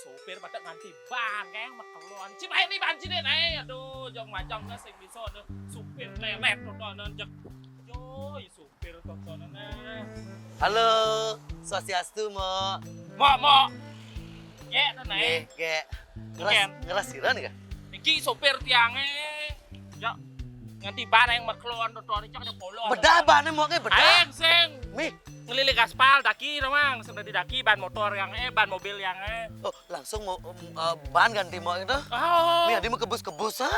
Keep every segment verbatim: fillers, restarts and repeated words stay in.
Supir pada nganti ban kayak makelon. Ci bae ni ban ci deh nae. Aduh, jong majang na sing bisa ne. Supir lelet totonan jek. Yo, supir totonan na. Halo, swastiastu, Mo. Mok, mok. Ye, to nae. Nggih, nggih. Ngeras, Nggih. Ngeras sira nih, Kak? Iki supir tiange. Ya. Nganti ban yang makelon totonan cak ada polon. Bedah bane, Mo, nggih, bedah. Aeng sing Mih, ngeliling aspal daki, Nawang. Sing dadi daki ban motor yang eh, ban mobil yang eh. Oh, langsung mau em, eh, ban ganti, Mo, itu. Oh. Nih, adi mau kebus-kebus, ha?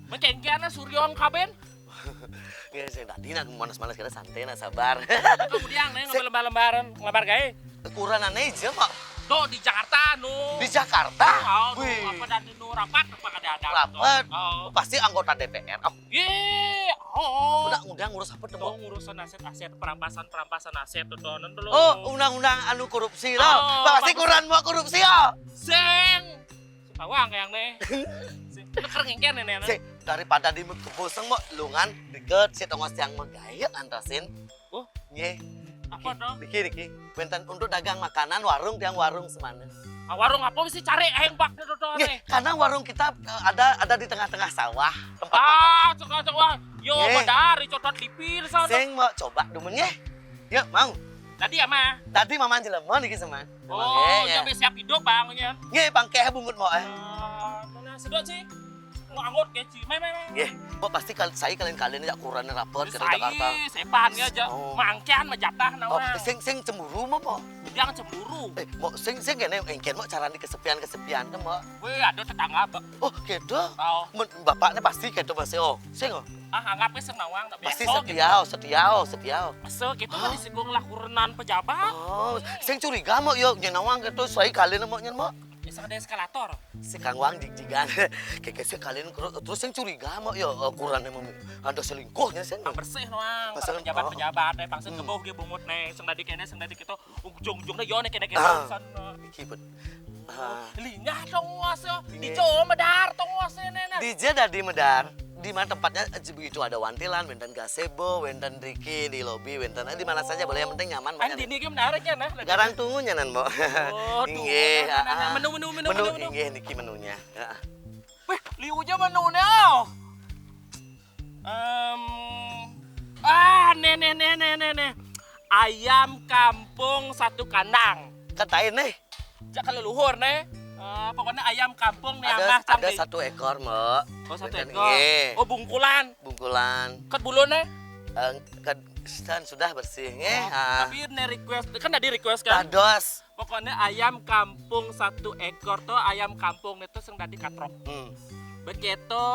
Mengkengkiana suryong kaben. Nggih, sing tadi nak manas-manas kira santai, nak sabar. Kemudian nih ngambil lembar-lembaran, ngelamar gawe. Ukuranane aja, Mo. Tuh di Jakarta nu. Di Jakarta? Oh, Wih. Apa dan nu rapat apa kada ada. Rapat. Oh. Pasti anggota D P R. Oh, Ye. Oh. udah ngundang ngurus apa tuh, Mau Mo? Ngurusan aset-aset perampasan perampasan aset tuh tuh dulu. Oh, undang-undang anu korupsi loh. Oh, Pasti bagus. Ukuran mau korupsi ya. Sing. Awang yang nih. Sing. Lu keren kan nih, nih. Sing, daripada di keboseng, Mo, lungan deket si tongos yang menggayat antasin. Oh. Nggih. Apa tuh? Niki, niki. Wenten untuk dagang makanan warung tiang warung semana. Ah, warung apa mesti cari aing pak tuh tuh Nggih, nih. Karena warung kita eh, ada ada di tengah-tengah sawah tempat. Ah, suka suka. Yo, Nggih. Badar, cotot lipir sana. Sing mau coba dumun nggih. Ya, mau. Tadi ya mah. Tadi mama jelema niki sama. Oh, Nggih, ya siap hidup bang ya. Nggih, bangkeh bungut mau eh. Ah, mana sedot sih? Mau anggot keci. Mai mai mai. Nggih, kok pasti kal saya kalian-kalian ya ukurannya rapet ke Saya Jakarta. Sepan ya aja. Oh. Mangkian majatah Oh, nawang. sing sing cemburu mau, Mo? Jangan cemburu. Eh, mau sing sing kene engken mau carane kesepian-kesepian to, Mo. Weh, ada tetangga, Pak. Oh, gitu. Oh. Men, bapaknya pasti gitu masih oh. Sing oh. Ah, anggapnya sing nawang tak Pasti biasa setia, oh, setia, oh, setia. Oh. Masa gitu mah disinggung lah kurenan pejabat. Oh, sing curiga mau yo nyen nawang gitu saya kalian mau nyen mau. Bisa ada eskalator. Si Kang Wang jig-jigan. Kayak si kalian kru- terus sing curiga mau yo ukuran emang ada selingkuhnya sing. Yang bersih nawang. Masa- Pejabat oh. Pejabat deh pangsit Hmm. keboh dia bungut nih. Sing tadi kene, sing tadi kita ujung-ujungnya yo nih kene kene Ah. Sana. Iki bet. Ah. Linyah dong wasa. Iya. Dicoba medar dong wasa nih nah. Di je dadi medar. Di mana tempatnya eh, begitu ada wantilan, wenten gazebo, wenten riki di lobi, wenten eh, di mana saja boleh yang penting nyaman. Kan makanya. Dini game menarik ya nah. Garang tunggunya nan, Mo. Oh, tuh. Nggih, Nah, nah, nah, ah. menu, menu, menu, menu, menu. Nggih, niki menunya. Heeh. Wih, liunya menunya. Em, ah, nih, nih, nih, nih, nih, nih. Ayam kampung satu kandang. Katain nih. Jak kalau luhur nih. Eh, pokoknya ayam kampung nih Ada amah ada canggih. Satu ekor, Mo. Oh, satu Wenten ekor. Nggih. Oh, bungkulan. Bungkulan. Ket bulu nih. Eh, ke, dan sudah bersih nggih. Oh, Ah. Tapi ini request kan tadi request kan. Dados. Pokoknya ayam kampung satu ekor tuh ayam kampung itu sing tadi katrok. Hmm. Begitu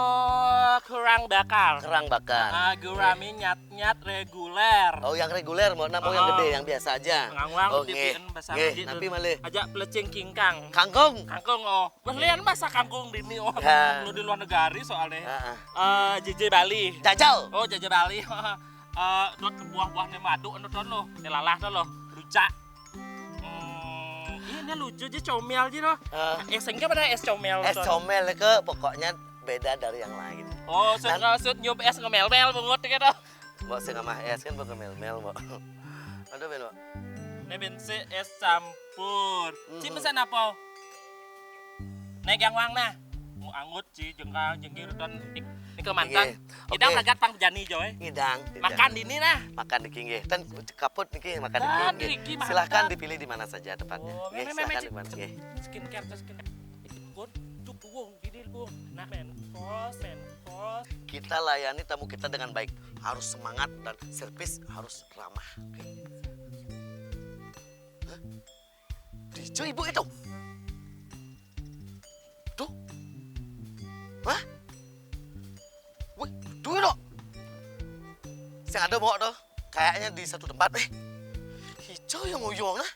kurang bakar. Kerang bakar. Ah, gurami nyat-nyat reguler. Oh, yang reguler, Mo. Nah, mau yang Ah. gede, yang biasa aja. Ngawang Oh, di nggih. bahasa Nggih, Bali tapi tuh. Malih. Aja pelecing kingkang. Kangkung. Kangkung oh. Belian bahasa kangkung dini oh. Ya. Lu di luar negara soalnya. Heeh. Eh, J J Bali. Jajal. Oh, J J Bali. Eh, dot buah-buahnya madu anu tuh lo. Telalah tuh lo. Rucak. Hmm, ini lucu aja comel aja loh. Eh, Es enggak pada es comel es tuh. Comel ke pokoknya beda dari yang lain. Oh, sud, Nang- sud nyium es ngemel-mel bungut gitu. Mbok sing amah es kan mbok ngemel-mel, Mbok. Aduh, Ben, Mbok. Ini bensin es campur. Ci Mhm. pesan apa? Naik yang wang nah. Mau anggut ci jengkal jengkir dan di, di kemantan. Nggih. Kita Oke. Lagat pang jani joy. Ngidang. Makan di ini nah. Makan di kinggi. Ten cakaput niki makan di Nah, kinggi. niki makan. Silahkan dipilih di mana saja tempatnya. Oh, Nggih, meme, silahkan meme, di mana. Nggih. Skincare, skincare. Itu pun, itu buang, ini buang. Nah, men, kos, men, kos. Kita layani tamu kita dengan baik. Harus semangat dan servis harus ramah. Oke. Hah? Dijo ibu itu? Tuh. Hah? Wih, duh itu. Sing ada bawa tuh. Kayaknya di satu tempat eh. Hijau yang uyung ah.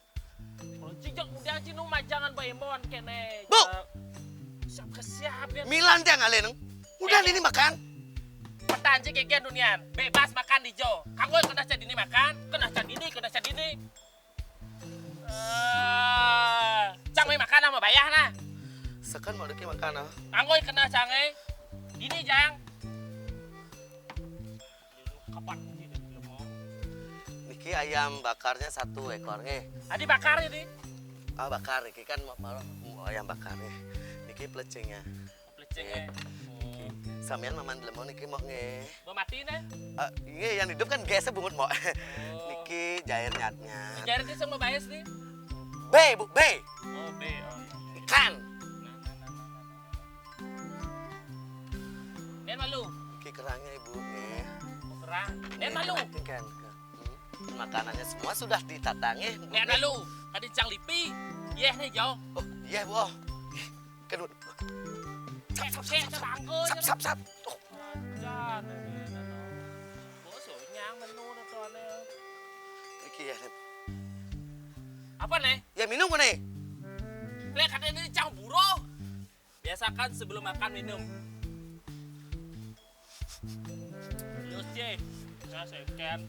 Kalau cijak udah ci nu majangan bae imbon kene. Bu! Siap ke siap ya. Milan tiang alih neng. Udah Eh. Ini makan. Petan ci keke dunian. Bebas makan di jo. Kanggo kena ca dini makan, kena ca dini, kena ca dini. Eh, cang mai makan sama bayah nah. Sekan mau deki makan ah. Kanggo kena cang eh. Dini jang. Kapan sih dia belum mau? Niki ayam bakarnya satu ekor nggih. Tadi bakar ini. Ah, bakar iki kan mau, mau, mau ayam bakar nih. Niki pelecingnya. Pelecing Nggih. ya. Niki. Sampean maman lemon niki mau nggih. Mau mati nih? Ah, nggih yang hidup kan nggih sebungut mau. Oh. Niki jair nyatnya. Jair ki sama bayar sih. B, Bu, B. Oh, B. Oh, iya. Ikan. Nah, nah, nah, nah, nah. Nen malu. Niki kerangnya Ibu nggih. Kerang. Nen malu. Ikan. Hmm. Makanannya semua sudah ditata nggih. Bu, Nen nggih. malu. Tadi cang lipi. Yeh nih jauh. Oh, iya Bu. Oh. Ih, kedua. Sap, sap, Cek sap, sap. bangku. Sap, sap, sap. Oh, Jangan nih, nih, nih. Bos nyang menu nih tuh aneh. Niki ya. Nen. Apa nih? Ya minum nih. Nih katanya ini cang buruh. Biasakan sebelum makan minum. Terus je, nah sekian.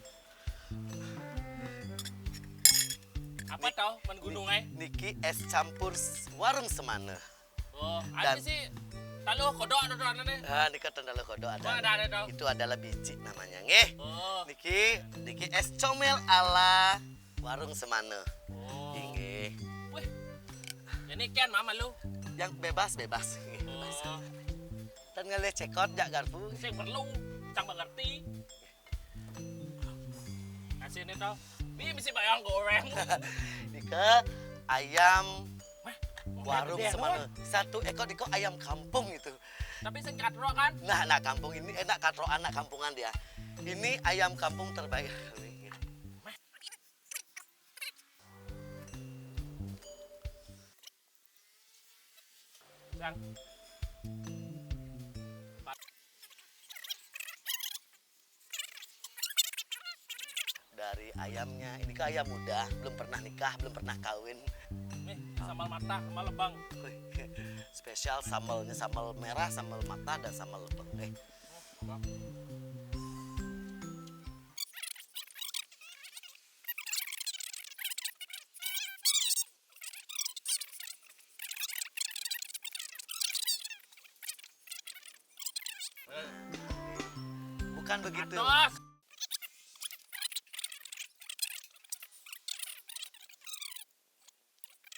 Apa tau men gunung eh? Niki es campur s- warung Semana. Oh, ada Dan- sih. Taluh kodok ada tuh nih. Ah, niki ten taluh kodok ada. Oh, ada ada tau. Itu adalah biji namanya nggih. Oh, Niki niki es comel ala warung Semana. oh. Nggih. Wih. Ini kian mama lu. Yang bebas bebas. Nggih, bebas. Oh. Dan ngelih cekot jak garpu. Sing perlu, cang mengerti. Kasih ini tau. Ini mesti bayang goreng. Niki ayam warung Gede, Semana. Satu ekor niki ayam kampung itu. Tapi sing katro kan? Nah, anak kampung ini enak katro anak kampungan dia. Ini ayam kampung terbaik. Sang. Dari ayamnya, ini ke ayam muda, belum pernah nikah, belum pernah kawin. Nih, sambal mata, sambal lebang. Wih, spesial sambalnya sambal merah, sambal mata, dan sambal lebang. Eh, bukan begitu. Atos.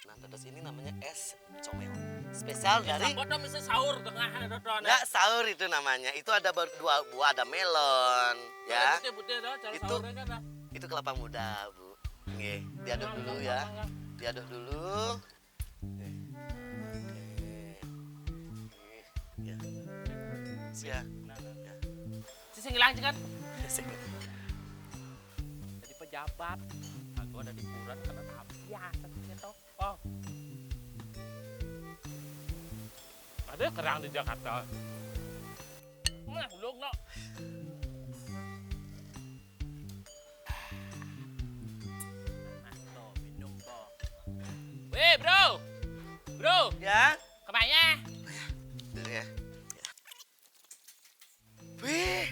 Nah, terus ini namanya es comel. Spesial dari Sambal dong mesti sahur tengah ada tuh. Enggak sahur itu namanya. Itu ada ber- dua buah, ada melon, ya. Putih-putih tuh, cara Itu- sahurnya kan dah. Itu kelapa muda, Bu. Nggih, diaduk dulu ya. Diaduk dulu. Oke. Oke. Ya. Siap. Sisi ngilang kan? Jadi pejabat. Aku ada di kuran karena biasa gitu. Oh. Ada kerang di Jakarta. Nah, belum no. Nah, tuh, minum, Bo. Weh, bro. Bro, Ya. kemana? Dulu ya. Wih.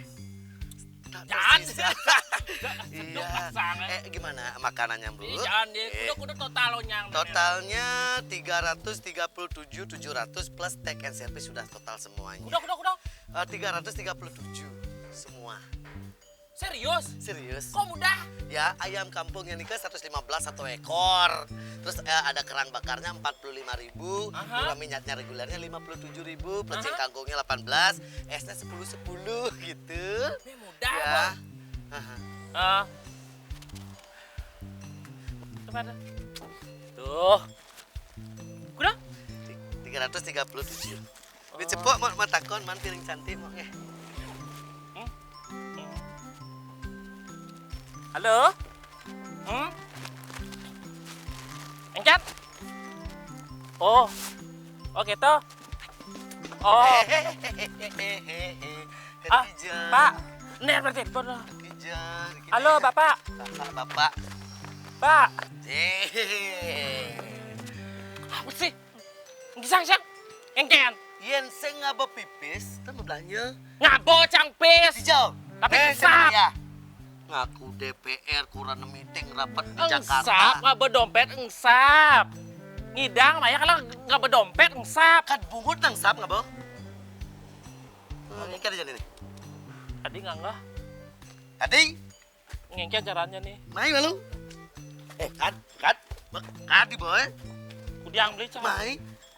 Tak Jangan. tersisa. Iya. Sangat. Eh, gimana makanannya, Bu? Ini jangan di Eh, kudu kudu total lo nyang. Totalnya tiga ratus tiga puluh tujuh tujuh ratus plus take and service sudah total semuanya. Kudu kudu kudu. Eh, tiga ratus tiga puluh tujuh semua. Serius? Serius. Kok mudah? Ya, ayam kampungnya nih ke seratus lima belas satu ekor. Terus eh, ada kerang bakarnya empat puluh lima ribu, Aha. Gula minyaknya regulernya lima puluh tujuh ribu, pelecing Aha. kangkungnya delapan belas, esnya sepuluh sepuluh gitu. Ini mudah, Ya. Bang. Aha. Ah. Tempat. Tuh. Kudu? Tiga ratus tiga puluh tujuh. Ini cepok mau matakon man piring cantik mau nggih. Halo? Hmm? Engkat? Oh. Oh gitu. Oh, Hehehe. Ah, Khadijah. Pak. Nih berarti. Tuh, tuh. Khadijah. Halo, Bapak. Bapak, bapak. Pak. Eh. Apa sih? Gisang, sang. Engken. Yen sing ngabo pipis, kan belanja. Ngabo cang pis. Hijau. Tapi Eh, sesat. Ya. Ngaku D P R kurang meeting rapat di Engsap, Jakarta. ngabo dompet, engsap. Ngidang, maya kalau ngabo dompet, engsap. Kan bungut nang sap ngabo. Hmm, ini kan jadi nih. Tadi nganggah. Tadi, Ngengke caranya nih. mai malu. Eh, kan, kan. Kan di boy. Yang beli cang. Mai,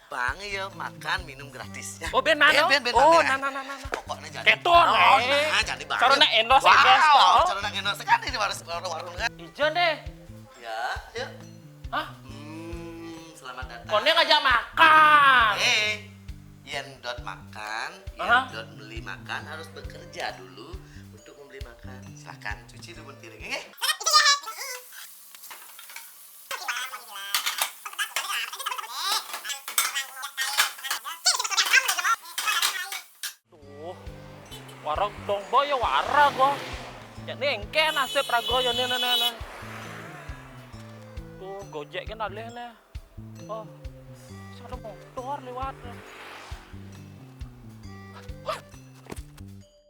Bang, ya makan minum gratis ya. Oh, ben mana? Eh, ben, ben, Oh, ben. nah, nah, nah, nah. Pokoknya jadi. Keton, Oh, eh. Nah, jadi Bang. Cara nak endorse, Wow, endorse, oh. Cara nak endorse kan ini harus warung-warung kan. Ijen deh. Ya, yuk. Hah? Hmm, selamat datang. Kau ni ngajak makan. Eh, yen dot makan, yen Aha. Dot beli makan harus bekerja dulu untuk membeli makan. Silahkan cuci dulu piring, ya. Tuh, warag dong boy ya warag gua. Ya ni engke nasib raga ya ni ni ni. Tuh, Gojek kan alih ni. Oh, ada motor lewat.